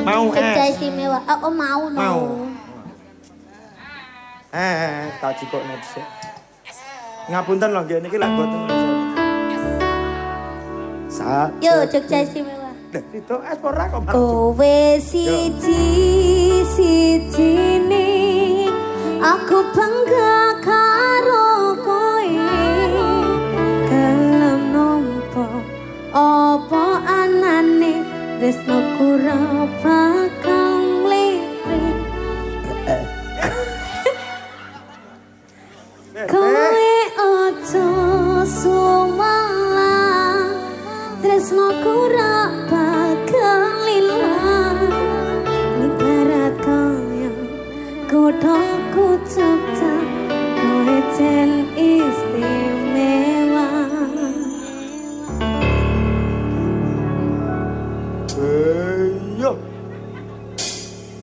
Mau Jogja es. Istimewa. Oh, oh, mau no. Mau. Eh, tak jikokne dhisik. Ngapunten lho nggih, niki lak boten. Sa. Yo, Jogja Istimewa. Lah, itu es ora kok malah. Kowe siji sijine, aku bangga karo kowe, gelem nampa apa anane, tresno ora bakal